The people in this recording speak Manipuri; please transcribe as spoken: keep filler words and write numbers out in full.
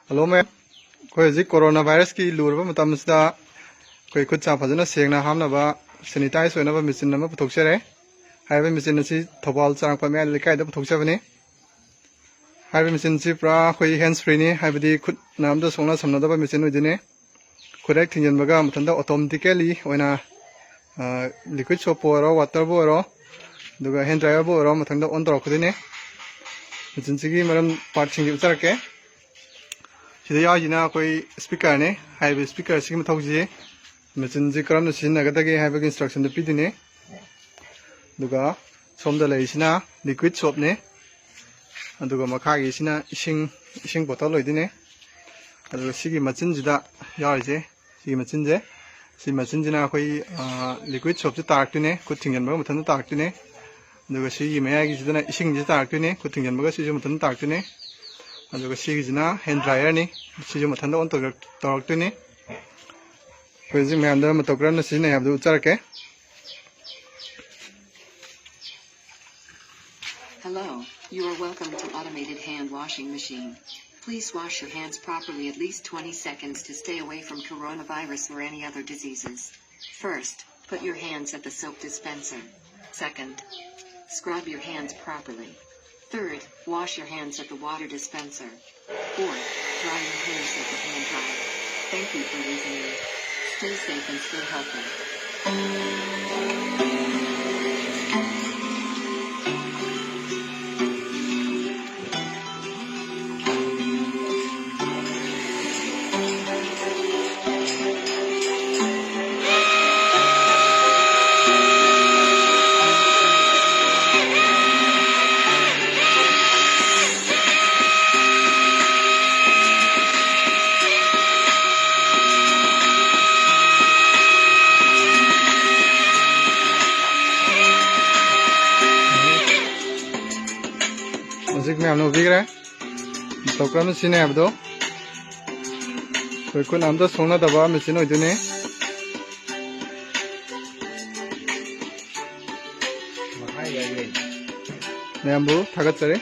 ꯍꯜꯂꯣ ꯃꯦꯝ, ꯑꯩꯈꯣꯏ ꯍꯧꯖꯤꯛ ꯀꯣꯔꯣꯅꯥ ꯚꯥꯏꯔꯁꯀꯤ ꯂꯨꯔꯕ ꯃꯇꯝꯁꯤꯗ ꯑꯩꯈꯣꯏ ꯈꯨꯠ ꯁꯥ ꯐꯖꯅ ꯁꯦꯡꯅ ꯍꯥꯝꯅꯕ ꯁꯦꯅꯤꯇꯥꯏꯁ ꯑꯣꯏꯅꯕ ꯃꯦꯆꯤꯟ ꯑꯃ ꯄꯨꯊꯣꯛꯆꯔꯦ꯫ ꯍꯥꯏꯔꯤꯕ ꯃꯦꯆꯤꯟ ꯑꯁꯤ ꯊꯧꯕꯥꯜ ꯆꯥꯔꯥꯡꯄꯥꯠ ꯃꯌꯥꯏ ꯂꯩꯀꯥꯏꯗ ꯄꯨꯊꯣꯛꯆꯕꯅꯤ꯫ ꯍꯥꯏꯔꯤꯕ ꯃꯦꯆꯤꯟꯁꯤ ꯄꯨꯔꯥ ꯑꯩꯈꯣꯏ ꯍꯦꯟꯁ ꯐ꯭ꯔꯤꯅꯤ, ꯍꯥꯏꯕꯗꯤ ꯈꯨꯠꯅ ꯑꯝꯇ ꯁꯣꯛꯅ ꯁꯝꯅꯗꯕ ꯃꯦꯆꯤꯟ ꯑꯣꯏꯗꯣꯏꯅꯤ꯫ ꯈꯨꯠ ꯍꯦꯛ ꯊꯤꯡꯖꯤꯟꯕꯒ ꯃꯊꯟꯇ ꯑꯣꯇꯣꯃꯦꯇꯤꯀꯦꯂꯤ ꯑꯣꯏꯅ ꯂꯤꯀ꯭ꯋꯤꯠ ꯁꯣꯞꯄꯨ ꯑꯣꯏꯔꯣ, ꯋꯥꯇꯔꯕꯨ ꯑꯣꯏꯔꯣ, ꯑꯗꯨꯒ ꯍꯦꯟ ꯗ꯭ꯔꯥꯏꯌꯔꯕꯨ ꯑꯣꯏꯔꯣ, ꯃꯊꯟꯇ ꯑꯣꯟ ꯇꯧꯔꯛꯀꯗꯣꯏꯅꯤ꯫ ꯃꯦꯆꯤꯟꯁꯤꯒꯤ ꯃꯔꯝ ꯄꯥꯔꯠꯁꯤꯡꯁꯤ ꯎꯠꯆꯔꯛꯀꯦ꯫ ꯁꯤꯗ ꯌꯥꯎꯔꯤꯁꯤꯅ ꯑꯩꯈꯣꯏ ꯁ꯭ꯄꯤꯀꯔꯅꯤ꯫ ꯍꯥꯏꯔꯤꯕ ꯁ꯭ꯄꯤꯀꯔꯁꯤꯒꯤ ꯃꯊꯧꯁꯤ ꯃꯦꯆꯤꯟꯁꯤ ꯀꯔꯝꯅ ꯁꯤꯖꯤꯟꯅꯒꯗꯒꯦ ꯍꯥꯏꯕꯒꯤ ꯏꯟꯁꯇ꯭ꯔꯛꯁꯟꯗꯨ ꯄꯤꯗꯣꯏꯅꯤ꯫ ꯑꯗꯨꯒ ꯁꯣꯝꯗ ꯂꯩꯔꯤꯁꯤꯅ ꯂꯤꯀ꯭ꯋꯤꯠ ꯁꯣꯞꯅꯤ꯫ ꯑꯗꯨꯒ ꯃꯈꯥꯒꯤꯁꯤꯅ ꯏꯁꯤꯡ, ꯏꯁꯤꯡ ꯕꯣꯇꯜ ꯑꯣꯏꯗꯣꯏꯅꯤ꯫ ꯑꯗꯨꯒ ꯁꯤꯒꯤ ꯃꯆꯤꯟꯁꯤꯗ ꯌꯥꯎꯔꯤꯁꯦ, ꯁꯤꯒꯤ ꯃꯆꯤꯟꯁꯦ, ꯁꯤ ꯃꯆꯤꯟꯁꯤꯅ ꯑꯩꯈꯣꯏ ꯂꯤꯀ꯭ꯋꯤꯠ ꯁꯣꯞꯁꯦ ꯇꯥꯔꯛꯇꯣꯏꯅꯦ, ꯈꯨꯠ ꯊꯤꯡꯖꯤꯟꯕꯒ ꯃꯊꯟꯇ ꯇꯥꯔꯛꯇꯣꯏꯅꯦ꯫ ꯑꯗꯨꯒ ꯁꯤꯒꯤ ꯃꯌꯥꯏꯒꯤꯁꯤꯗꯅ ꯏꯁꯤꯡꯁꯦ ꯇꯥꯔꯛꯇꯣꯏꯅꯦ, ꯈꯨꯠ ꯊꯤꯡꯖꯤꯟꯕꯒ ꯁꯤꯁꯨ ꯃꯊꯟꯇ ꯇꯥꯔꯛꯇꯣꯏꯅꯦ꯫ ꯑꯗꯨꯒ ꯁꯤꯒꯤꯁꯤꯅ ꯍꯦꯟ ꯗ꯭ꯔꯥꯏꯌꯔꯅꯤ, ꯁꯤꯁꯨ ꯃꯊꯟꯇ ꯑꯣꯟ ꯇꯧꯔꯛ-, ꯇꯧꯔꯛꯇꯣꯏꯅꯤ꯫ ꯑꯩꯈꯣꯏ ꯍꯧꯖꯤꯛ ꯃꯌꯥꯝꯗ ꯃꯇꯧ ꯀꯔꯝꯅ ꯁꯤꯖꯤꯟꯅꯩ ꯍꯥꯏꯕꯗꯨ ꯎꯠꯆꯔꯛꯀꯦ꯫ Hello, you are welcome to automated hand washing machine. Please wash your hands properly at least twenty seconds to stay away from coronavirus or any other diseases. First, put your hands at the soap dispenser. Second, scrub your hands properly. Third, wash your hands at the water dispenser. Fourth, dry your hands at the hand dryer. Thank you for using me. Stay safe and stay healthy. ꯍꯧꯖꯤꯛ ꯃꯌꯥꯝꯅ ꯎꯕꯤꯈ꯭ꯔꯦ ꯃꯇꯧ ꯀꯔꯝꯅ ꯁꯤꯖꯤꯟꯅꯩ ꯍꯥꯏꯕꯗꯣ꯫ ꯑꯩꯈꯣꯏ ꯈꯨꯠꯅ ꯑꯝꯇ ꯁꯣꯛꯅꯗꯕ ꯃꯦꯆꯤꯟ ꯑꯣꯏꯗꯣꯏꯅꯦ꯫ ꯃꯌꯥꯝꯕꯨ ꯊꯥꯒꯠꯆꯔꯤ꯫